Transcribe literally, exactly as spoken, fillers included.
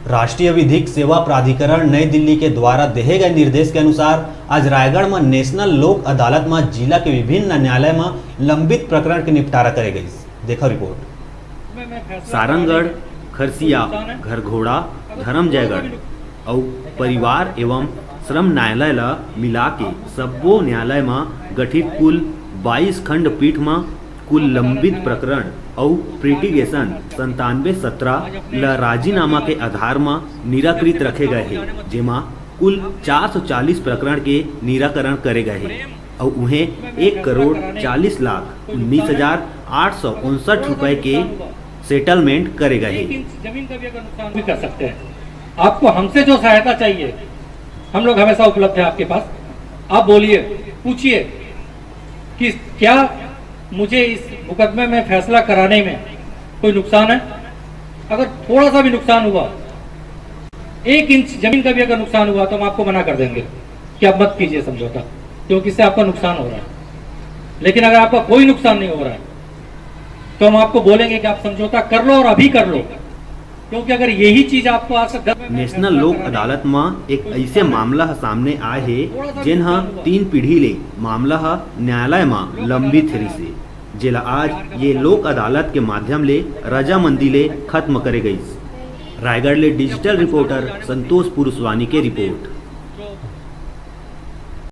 राष्ट्रीय विधिक सेवा प्राधिकरण नई दिल्ली के द्वारा देहे गए निर्देश के अनुसार आज रायगढ़ म नेशनल लोक अदालत म जिला के विभिन्न न्यायालय म लंबित प्रकरण के निपटारा करे गइस। देखा रिपोर्ट। सारंगढ़, खरसिया, घरघोड़ा, धरमजयगढ़ अउ परिवार एवं श्रम न्यायालय ल मिला के सब्बो न्यायालय म गठित कुल बाईस खंडपीठ म कुल लंबित प्रकरण अउ प्रिटिगेशन संतानवे सत्रह ल राजीनामा के आधार म निराकृत रखे गए हे, जेमा कुल चार सौ चालीस प्रकरण के निराकरण करे गए हे अउ उहें एक करोड़ चालीस लाख उन्नीस हजार आठ सौ उनसठ रुपए के सेटलमेंट करे गए हे। एक इंच जमीन का भी अगर नुकसान भी कर सकते हैं। आपको हमसे जो सहायता चाहिए, हम लोग हमेशा उपलब्ध हैं आपके पास। आप बोलिए, पूछिए कि क्या मुझे इस मुकदमे में फैसला कराने में कोई नुकसान है। अगर थोड़ा सा भी नुकसान हुआ, एक इंच जमीन का भी अगर नुकसान हुआ, तो हम आपको मना कर देंगे कि आप मत कीजिए समझौता, क्योंकि इससे आपका नुकसान हो रहा है। लेकिन अगर आपका कोई नुकसान नहीं हो रहा है, तो हम आपको बोलेंगे कि आप समझौता कर लो और अभी कर लो, क्योंकि अगर यही चीज आपको आज से दस नेशनल लोक अदालत म एक अइसे मामला ह सामने आए हे, जेन ह तीन पीढ़ी ले मामला ह न्यायालय म लंबित रिहिस हे, जेला आज ये लोक अदालत के माध्यम ले रजामंदी ले खत्म करे गइस। रायगढ़ ले डिजिटल रिपोर्टर संतोष पुरुषवानी के रिपोर्ट।